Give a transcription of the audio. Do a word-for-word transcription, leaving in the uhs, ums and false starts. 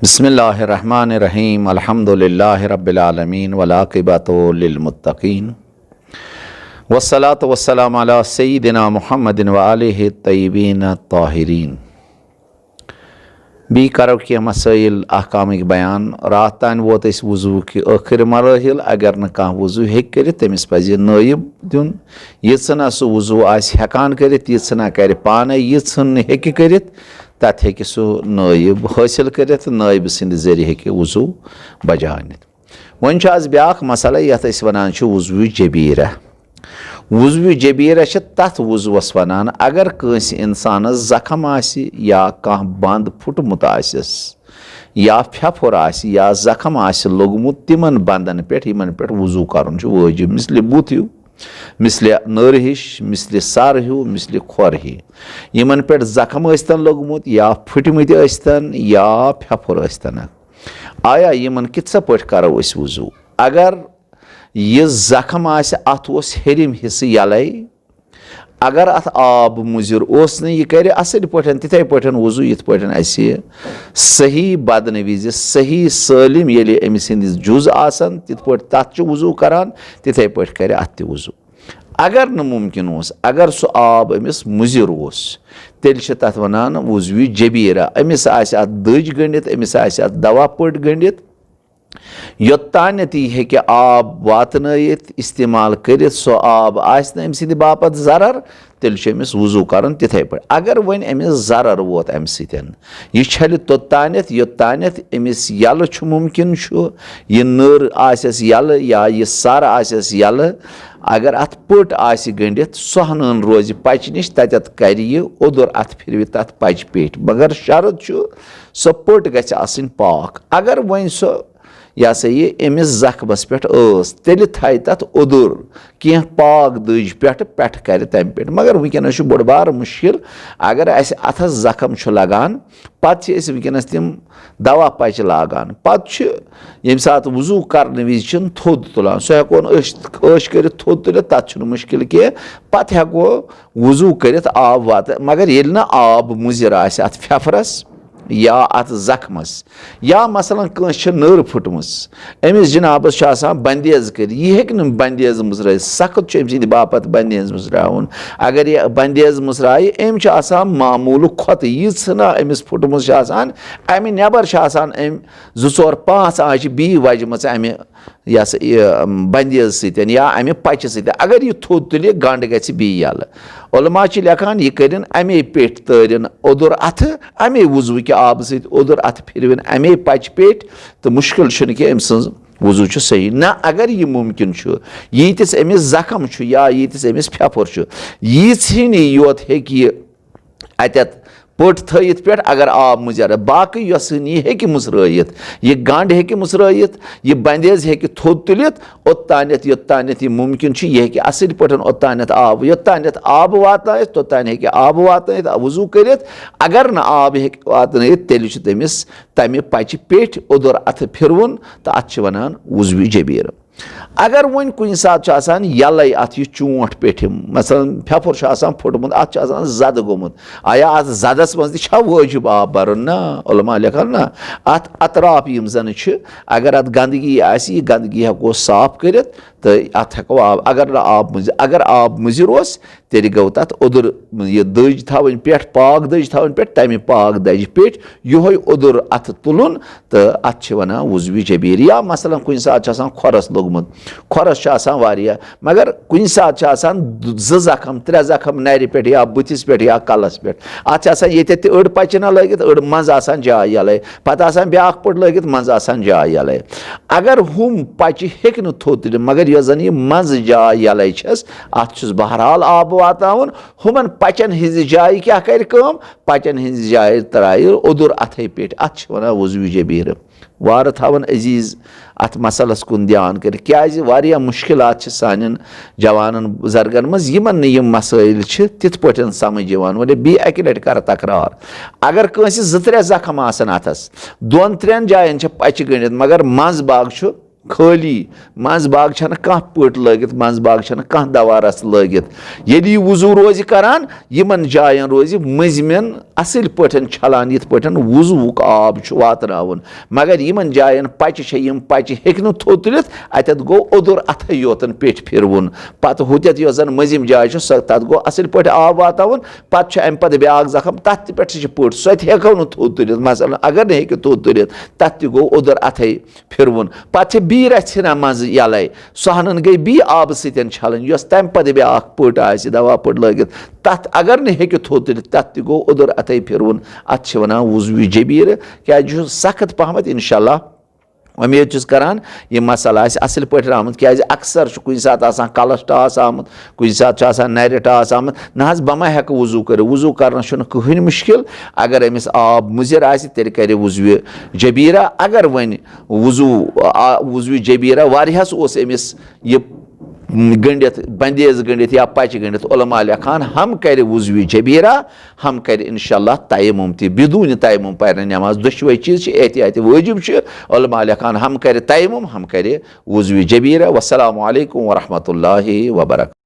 بسم اللہ الرحمن الرحیم۔ الحمد للہ رب العالمین، والعاقبۃ للمتقین، والصلاۃ والسلام علی سیدنا محمد و آلہ الطیبین الطاہرین۔ بیٚیہِ کرو کینٛہہ مسائل احکامٕکۍ بیان۔ راتھ تام ووت اَسہِ وضوٗ کہِ ٲخٕر مراحل۔ اگر نہٕ کانٛہہ وضوٗ ہیٚکہِ کٔرِتھ، تٔمِس پزِ نٲیِب دیُن۔ یہِ ژھٕنہ سُہ وضوٗ آسہِ ہٮ۪کان کٔرِتھ، یہِ ژھٕنہ کرِ پانے، یہِ ژھٕن نہٕ ہیٚکہِ کٔرِتھ، تتھ ہیٚکہِ سُہ نٲیِب حٲصِل کٔرِتھ، نٲیِب سٕنٛدِ ذٔریعہٕ ہیٚکہِ وضوٗ بجا أنِتھ۔ وۄنۍ چھُ از بیٛاکھ مسئلہ، یتھ أسۍ ونان چھِ وضوٗ جبیرہ۔ وضوٗ جبیرہ چھِ تتھ وضوٗوس ونان، اگر کٲنٛسہِ انسانس زخم آسہِ یا کانٛہہ بند پھُٹمُت آسٮ۪س یا پھٮ۪پھُر آسہِ یا زخم آسہِ لوٚگمُت، تِمن بندن پٮ۪ٹھ، یِمن پٮ۪ٹھ وضوٗ کرُن چھُ وٲجب، مثلِ بُتھ ہیوٗ، مثلِ نٔر ہِش، مثلِ سر ہیوٗ، مثلِ کھۄر ہی۔ یِمن پٮ۪ٹھ زخم ٲسۍتن لوٚگمُت یا پھُٹمٕتۍ ٲسۍتن یا پھٮ۪پھُر ٲسۍتن۔ آیا یِمن کِتھ پٲٹھۍ کرو أسۍ وضوٗ؟ اگر یہِ زخم آسہِ، اتھ اوس ہیٚرِم حصہٕ یلے، اگر اتھ آب مُضِر اوس نہٕ، یہِ کرِ اصل پٲٹھۍ تِتھے پٲٹھۍ وضوٗ یِتھ پٲٹھۍ اسہِ صحیح بدنہٕ وِزِ صحیح سٲلِم ییٚلہِ أمۍ سٕنٛدۍ جُز آسن، تِتھ پٲٹھۍ تتھ چھُ وضوٗ کران، تِتھے پٲٹھۍ کرِ اتھ تہِ وضوٗ۔ اگر نہٕ مُمکِن اوس، اگر سُہ آب أمِس مُضِر اوس، تیٚلہِ چھِ تتھ ونان وضوٗ جبیرہ۔ أمِس آسہِ اتھ دٔج گٔنٛڈِتھ، أمِس آسہِ اتھ دوا پٔٹۍ گٔنٛڈِتھ، یوٚتانٮ۪تھ یہِ ہیٚکہِ آب واتنٲیِتھ، استعمال کٔرِتھ، سُہ آب آسہِ نہٕ أمۍ سٕنٛدِ باپتھ ضرر، تیٚلہِ چھُ أمِس وضوٗ کرُن تِتھے پٲٹھۍ۔ اگر وۄنۍ أمِس ضرر ووت اَمہِ سۭتۍ، یہِ چھلہِ توٚتانٮ۪تھ، یوٚتانٮ۪تھ أمِس یَلہٕ چھُ مُمکِن چھُ، یہِ نٔر آسٮ۪س یَلہٕ یا یہِ سر آسٮ۪س یَلہٕ، اگر اَتھ پٔٹ آسہِ گٔنٛڈِتھ، سۄ ہنٲن روزِ پچہِ نِش، تَتٮ۪تھ کرِ یہِ اوٚدُر اَتھٕ پھِروِ تَتھ پچہِ پیٚٹھۍ۔ مگر شرط چھُ، سۄ پٔٹ گژھِ آسٕنۍ پاک۔ اگر وۄنۍ سۄ، یہِ ہسا یہِ، أمِس زخمس پٮ۪ٹھ ٲس، تیٚلہِ تھایہِ تَتھ اوٚدُر کینٛہہ پاک دٔج پٮ۪ٹھٕ، پٮ۪ٹھٕ کرِ تَمہِ پٮ۪ٹھ۔ مگر وٕنکیٚنَس چھُ بوٚڑ بار مُشکِل، اگر اَسہِ اَتھس زخم چھُ لگان، پتہٕ چھِ أسۍ وٕنکیٚنَس تِم دوا پچہِ لاگان۔ پتہٕ چھِ ییٚمہِ ساتہٕ وضوٗ کرنہٕ وِزِ چھِن تھوٚد تُلان، سُہ ہٮ۪کون أسۍ، أسۍ کٔرِتھ تھوٚد تُلِتھ، تَتھ چھُنہٕ مُشکِل کینٛہہ۔ پتہٕ ہٮ۪کو وضوٗ کٔرِتھ آب واتہٕ، مگر ییٚلہِ نہٕ آب مُضِر آسہِ اَتھ پھٮ۪پھرَس یا اَتھ زخمَس، یا مثلاً کٲنٛسہِ چھِ نٔر پھٕٹمٕژ، أمِس جنابَس چھُ آسان بندیز کٔرِتھ، یہِ ہیٚکہِ نہٕ بندیز مُژرٲیِتھ، سخت چھُ أمۍ سٕنٛدِ باپتھ بندیز مُژراوُن۔ اگر یہِ بندیز مُژرایہِ، أمۍ چھُ آسان معموٗلہٕ کھۄتہٕ یہِ ژھٕنا أمِس پھٕٹمٕژ چھِ آسان، اَمہِ نٮ۪بر چھِ آسان أمۍ زٕ ژور پانٛژھ آنٛچہِ بیٚیہِ وجمٕژ اَمہِ، یہِ ہسا یہِ، بندیز سۭتۍ یا اَمہِ پچہِ سۭتۍ۔ اگر یہِ تھوٚد تُلہِ، گنٛڈ گژھِ بیٚیہِ یَلہٕ۔ علماء چھِ لیکھان، یہِ کٔرِن اَمے پیٚٹھۍ تٲرِن اوٚدُر اَتھٕ، اَمے وضوٗ کہِ آبہٕ سۭتۍ اوٚدُر اَتھٕ پھِروِن اَمے پچہِ پیٚٹھۍ، تہٕ مُشکِل چھُنہٕ کینٛہہ، أمۍ سٕنٛز وضوٗ چھُ صحیح۔ نہ، اگر یہِ مُمکِن چھُ، ییٖتِس أمِس زخم چھُ یا ییٖتِس أمِس پھٮ۪پھُر چھُ، ییٖژ ہِنی یوت ہیٚکہِ یہِ اَتٮ۪تھ پٔٹ تھٲیِتھ پٮ۪ٹھ، اگر آب مُزیر، باقٕے یۄس ہن یہِ ہیٚکہِ مُژرٲیِتھ، یہِ گنٛڈ ہیٚکہِ مُژرٲیِتھ، یہِ بندیز ہیٚکہِ تھوٚد تُلِتھ، اوٚتانٮ۪تھ یوٚتانٮ۪تھ یہِ مُمکِن چھُ، یہِ ہیٚکہِ اَصٕل پٲٹھۍ اوٚتانٮ۪تھ آب، یوٚتانٮ۪تھ آب واتنٲیِتھ، توٚتانۍ ہیٚکہِ آب واتنٲیِتھ، وضوٗ کٔرِتھ۔ اگر نہٕ آب ہیٚکہِ واتنٲیِتھ، تیٚلہِ چھُ تٔمِس تَمہِ پچہِ پیٚٹھۍ اوٚدُر اَتھٕ پھِروُن، تہٕ اَتھ چھِ وَنان وضوٗ جبیٖر۔ اگر وۄنۍ کُنہِ ساتہٕ چھُ آسان یَلَے اَتھ یہِ چونٛٹھ پیٚٹھِم، مثلاً پھٮ۪پھُر چھُ آسان پھوٚٹمُت، اَتھ چھُ آسان زَدٕ گوٚمُت، آیا اَتھ زَدَس منٛز تہِ چھا وٲجِب آب بَرُن؟ نہ، علماء لیکھان نہ، اَتھ اطراف یِم زَن چھِ، اگر اَتھ گنٛدگی آسہِ، یہِ گنٛدگی ہٮ۪کو صاف کٔرِتھ تہٕ اَتھ ہٮ۪کو آب، اگر نہٕ آب مُزِ-، اگر آب مُضِر اوس، تیٚلہِ گوٚو تَتھ اوٚدُر یہِ دٔج تھاوٕنۍ پٮ۪ٹھ، پاک دٔج تھاوٕنۍ پٮ۪ٹھ، تَمہِ پاک دَجہِ پٮ۪ٹھ یِہوٚے اوٚدُر اَتھٕ تُلُن، تہٕ اَتھ چھِ وَنان وضوِ جبیٖر۔ یا مثلاً کُنہِ ساتہٕ چھُ آسان کھۄرَس لوٚگمُت، کھۄرَس چھُ آسان واریاہ، مگر کُنہِ ساتہٕ چھِ آسان دُ-، زٕ زخم، ترٛےٚ زخم نَرِ پٮ۪ٹھ یا بٕتھِس پٮ۪ٹھ یا کَلَس پٮ۪ٹھ۔ اَتھ چھِ آسان ییٚتٮ۪تھ تہِ أڑ پَچہِ نہ لٲگِتھ، أڑ منٛزٕ آسان جاے یَلَے، پَتہٕ آسان بیٛاکھ پٔٹ لٲگِتھ، منٛزٕ آسان جاے یَلَے۔ اگر ہُم پَچہِ ہیٚکہِ نہٕ تھوٚد تُلِتھ، مگر یۄس زَن یہِ منٛزٕ جاے یَلَے چھَس، اَتھ چھُس بہرحال آب واتناوُن۔ ہُمَن پَچَن ہِنٛزِ جایہِ کیٛاہ کَرِ کٲم؟ پَچَن ہِنٛزِ جایہِ ترٛایہِ اوٚدُر اَتھَے پیٚٹھۍ۔ اَتھ چھِ وَنان وضوِ جبیٖر۔ وارٕ تھاوَن عزیٖز اَتھ مسلس کُن دیان کٔرِتھ، کیٛازِ واریاہ مُشکِلات چھِ سانٮ۪ن جوانَن بُزرگَن منٛز، یِمَن نہٕ یِم مسٲیِل چھِ تِتھ پٲٹھۍ سمجھ یِوان۔ وۄنۍ بیٚیہِ اَکہِ لَٹہِ کَرٕ تکرار، اگر کٲنٛسہِ زٕ ترٛےٚ زخم آسَن اَتھَس، دۄن ترٛٮ۪ن جایَن چھِ پَچہِ گٔنٛڈِتھ، مگر منٛز باگ چھُ خٲلی۔ منٛز باگ چھنہٕ کانٛہہ پٔٹ لٲگِتھ، منٛز باگ چھنہٕ کانٛہہ دوا رَژھ لٲگِتھ۔ ییٚلہِ یہِ وضوٗ روزِ کران، یِمن جاین روزِ مٔنٛزمٮ۪ن اَصٕل پٲٹھۍ چھلان، یِتھ پٲٹھۍ وضوٗہُک آب چھُ واتناوُن۔ مگر یِمن جاین پچہِ چھےٚ، یِم پچہِ ہیٚکہِ نہٕ تھوٚد تُلِتھ، اَتٮ۪تھ گوٚو اوٚدُر اَتھے یوتن پیٚٹھۍ پھِروُن۔ پتہٕ ہُتٮ۪تھ یۄس زن مٔنٛزِم جاے چھِ، سۄ، تتھ گوٚو اَصٕل پٲٹھۍ آب واتناوُن۔ پتہٕ چھُ امہِ پتہٕ بیٛاکھ زخم، تتھ تہِ پٮ۪ٹھ تہِ چھِ پٔٹ، سۄ تہِ ہیٚکو نہٕ تھوٚد تُلِتھ۔ مثلاً اگر نہٕ ہیٚکہِ تھوٚد تُلِتھ، تتھ تہِ گوٚو اوٚدُر اَتھے پھِروُن۔ پتہٕ چھِ بیٚیہِ رژھِ ہنا منٛزٕ یَلَے، سۄ ہنن گٔے بیٚیہِ آبہٕ سۭتۍ چھلٕنۍ، یۄس تمہِ پتہٕ بیٛاکھ پٔٹ آسہِ، دوا پٔٹ لٲگِتھ۔ تتھ اگر نہٕ ہیٚکہِ تھوٚد تُلِتھ، تتھ تہِ گوٚو اوٚدُر اَتھے پھِروُن۔ اتھ چھِ ونان وضوٗ جبیرہ، کیازِ یہِ چھُ سخت پہمتھ۔ انشاءاللہ اُمید چھُس کران، یہِ مسلہٕ آسہِ اصل پٲٹھۍ آمُت، کیازِ اکثر چھُ کُنہِ ساتہٕ آسان کلسٹاس آمُت، کُنہِ ساتہٕ چھُ آسان نرِ ٹاس آمُت۔ نہ حظ، بہٕ ما ہیٚکہٕ وضوٗ کٔرِتھ؟ وضوٗ کرنس چھُنہٕ کٕہٕنۍ مُشکل۔ اگر أمِس آب مُضر آسہِ، تیٚلہِ کرِ وضوٗ جبیرہ۔ اگر وۄنۍ وضوٗ، آ، وضوٗ جبیرہ واریاہس اوس أمِس یہِ گٔنڈِتھ، بندیز گٔنڈِتھ یا پچہِ گٔنڈِتھ، علماء لیکھان، ہم کرِ وضوٗ جبیرہ، ہم کرِ انشاءاللہ تیمم تہِ۔ بدون تیمم پرِ نہٕ نماز۔ دۄشوے چیٖز چھِ احتیاط واجب چھِ۔ علماء لیکھان، ہم کرِ تیمم، ہم کرِ وضوٗ جبیرہ۔ والسلام علیکم ورحمۃ اللہ وبرکاتہ۔